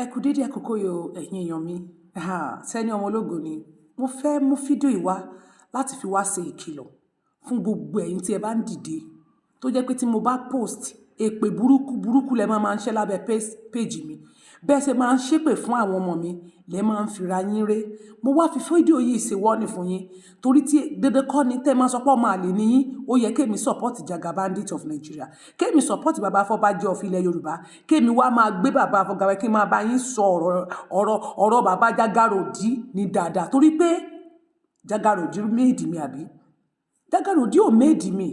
Ẹ kú dédé àkókò yìí o, ẹ̀yin èèyàn mi. Tenny ọmọ ológo ni. Mo fẹ́ mú fídíò yìí wá láti fi wá ṣe ìkìlọ̀ fún gbogbo ẹ̀yin tí ẹ bá ń dìde. Tó jẹ́ pé tí mo bá post, èpè burúkú burúkú lẹ máa ń ṣẹ́ lábẹ́ page mi. Bẹ́ẹ̀ ṣe máa ń ṣépè fún àwọn ọmọ mi, lẹ máa ń fira yín ré. Mo wá fi fídíò yìí ṣe warning fún yín. Torí tí dandan kọ́ ni tẹ́ ẹ máa sọ pé ọmọ àlè ni yín, ó yẹ kí èmi support Jagaban of Nigeria. Kí èmi support bàbá Afọbajẹ of ilẹ̀ Yorùbá. Kí èmi wá máa gbé bàbá Afọbajẹ kí n máa bá yín sọ ọ̀rọ̀, ọ̀rọ̀, ọ̀rọ̀ bàbá Jagarodi ní dáadáa. Torí pé Jagarodi made mi àbí? Jagarodi ò made mi.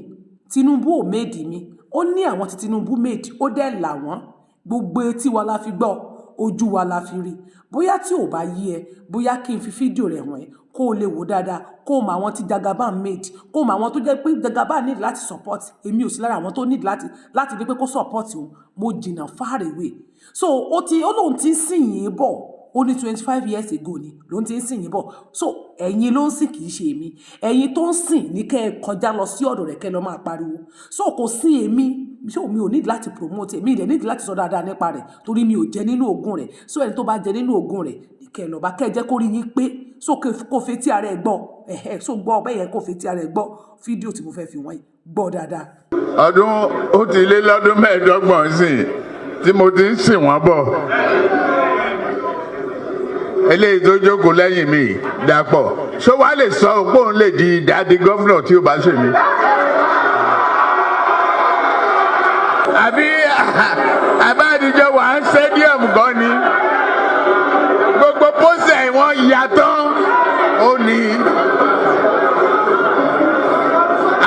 Tinubu ò made mi. Ó ní àwọn tí Tinubu made, ó dẹ̀ là wọ́n. Gbogbo etí wa la fi gbọ́, ojú wa la fi rí. Bóyá tí ò bá yé ẹ, bóyá kí n fi fídíò rẹ̀ hàn ẹ́, kó o lè wò dáadáa, kó o mọ àwọn tí Jagaban made, kó o mọ àwọn tó jẹ́ pé Jagaban need láti support. Èmi ò sí lára àwọn tó need láti ní pé kó support òun. Mo jìnnà far away. So ó ti, ó lóun ti ń sìn yín bọ̀. Ó ní 25 years ago ni ló ń ti ń sìn yín bọ̀. So ẹ̀yin ló ń sìn, kì í ṣe èmi. Ẹ̀yin tó ń sìn ní kẹ́ ẹ kọjá lọ sí ọ̀dọ̀ rẹ̀ kẹ́ ẹ lọ máa pariwo. So kò sí èmi. So mi ò need láti promote ẹ̀. Mi ò dẹ̀ need láti sọ dáadáa nípa rẹ̀ torí mi ò jẹ nínú ogún rẹ̀. So ẹni tó bá jẹ nínú ogún rẹ̀ ní kẹ́ ẹ lọ bá, kẹ́ ẹ jẹ́ kó rí yín pé. So kó fetí ara ẹ gbọ́. Ẹ̀hẹ́, so gbọ́ bẹ́ẹ̀ yẹn, kó fetí ara ẹ gbọ́ fídíò tí mo fẹ́ fi wọ̀nyí. Gbọ́ dáadáa. Ọdún ó ti lé lọ́dún 25 sìn tí mo ti ń sìn wọ́n bọ̀. Eléyìí tó jókòó lẹ́yìn mi, Dàpọ̀, ṣó wàá lè sọ pé òun lè di daddy governor tí ó bá ṣe mí? Àbí àbáàdìjọ wà ń stadium gan ni gbogbo pósẹ̀ wọn ya tán, ó ní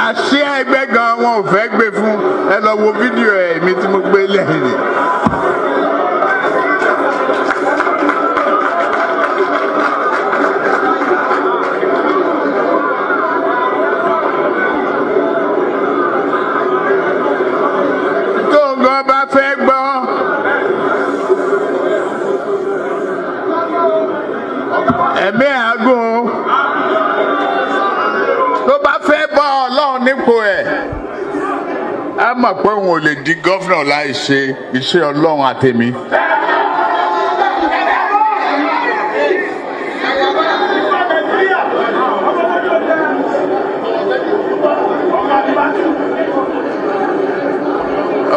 àṣẹ ẹgbẹ́ gan wọn ò fẹ́ gbé fún ẹ. Lọ wo fídíò ẹ̀ mi tí mo gbé lẹ́yìn ni. Tó gan bá fẹ́ gbọ́, ẹ̀mí àágùn tó bá fẹ́ bọ́ Ọlọ́run nípò ẹ̀, á mọ̀ pé òun ò lè di governor láì ṣe iṣẹ́ Ọlọ́run àtẹ̀mí.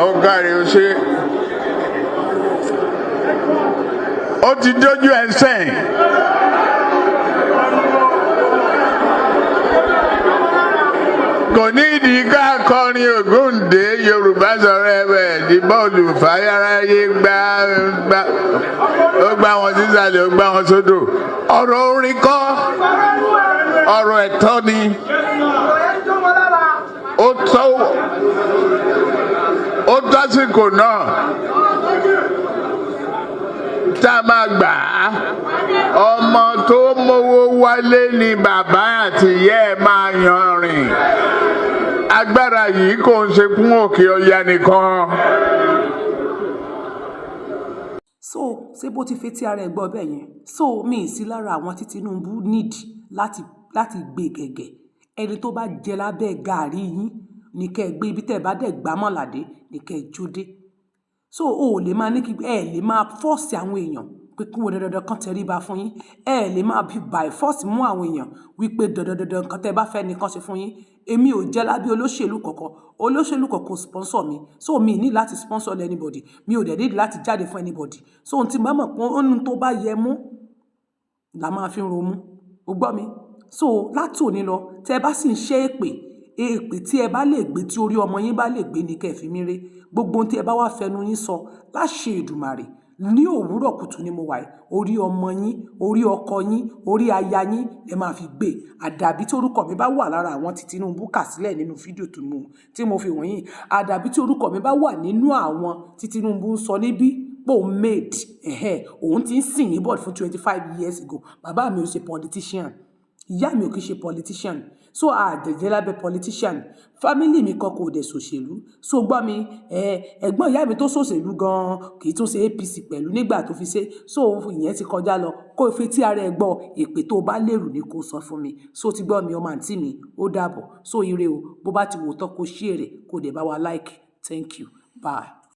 Ó kárí, ó ṣe, ó ti dójú ẹ sẹ́yìn. Kò ní ìdí ká kọrin Ògúndé. Yorùbá sọ̀rọ̀ ẹ di bọ́ọ̀lù fàyàráyé gbá gbá, ó gbá wọn sísàlẹ̀, ó gbá wọn sódò. Ọ̀rọ̀ orin kọ́, ọ̀rọ̀ ẹ̀tọ́ ni. Ó tó, ó tásìkò náà tá a máa gbà á. Ọmọ tó mówó wálé ni bàbá àti ìyá ẹ̀ máa yan rìn. Agbára yìí kò ń ṣe fún Òkè Ọya nìkan. So ṣé bó ti fetí ara ẹ gbọ́ bẹ́ẹ̀ yẹn? So mi ì sí lára àwọn tí Tinubu need láti gbé gẹ̀gẹ̀. Ẹni tó bá jẹ lábẹ́ gàárì yín ní kẹ́ ẹ gbé. Ibi tẹ́ ẹ bá dẹ̀ gbámọ̀ládé ní kẹ́ ẹ jó dé. So o ò lè máa ní kí ẹ lè máa force àwọn èèyàn pé kí wọ́n dandandan kan tẹríba fún yín. Ẹ lè máa fi by force mú àwọn èèyàn wípé dandandandan nǹkan tẹ́ bá fẹ́ nìkan ṣe fún yín. Èmi ò jẹ́ lábẹ́ olóṣèlú kankan. Olóṣèlú kankan sponsor mi, so mi ní láti sponsor anybody. Mi ò dẹ̀ ní láti jáde fún anybody. So ohun tí mo mọ̀ pé ohun tó bá yẹ mú la máa fi ń romú. O gbọ́ mi? So láti òní lọ, tẹ́ ẹ bá sì ń ṣe èpè, èpè tí ẹ bá lè gbé, tí orí ọmọ yín bá lè gbé ní kẹ́ ẹ fi mí ré. Gbogbo ohun tí ẹ bá wá fẹnu yín sọ láṣẹ Èdùmàrè, ní òwúrọ̀ kùtù ni mo wà yìí, orí ọmọ yín, orí ọkọ yín, orí aya yín lẹ máa fi gbé. Àdàbí tí orúkọ mi bá wà lára àwọn tí Tinubu kà sílẹ̀ nínú fídíò tí mo fi wọ̀nyí, àdàbí tí orúkọ mi bá wà nínú àwọn tí Tinubu ń sọ níbí pé òun made ẹ̀hẹ́, òun ti ń sìn yín bọ̀ fún 25 years ago. Bàbá mi ò ṣe politician, ìyá mi ò kì í ṣe politician, so àjẹjẹ lábẹ́ politician. Family mi kan kò dẹ̀ ṣòṣèlú. So gbọ́ mi, ẹ̀gbọ́n ìyá mi tó ṣòṣèlú gan-an kì í tún ṣe APC pẹ̀lú nígbà tó fi ṣe. So ìyẹn ti kọjá lọ. Kó o fi tí ara ẹ gbọ́, èpè tó bá lérù ni kó sọ fún mi. So ti gbọ́ mi, ọmọ àǹtí mi, ó dàbọ̀. So ire o. Bó bá ti wò tán, kó share rẹ̀, kó dẹ̀ bá wa like. Thank you, bye.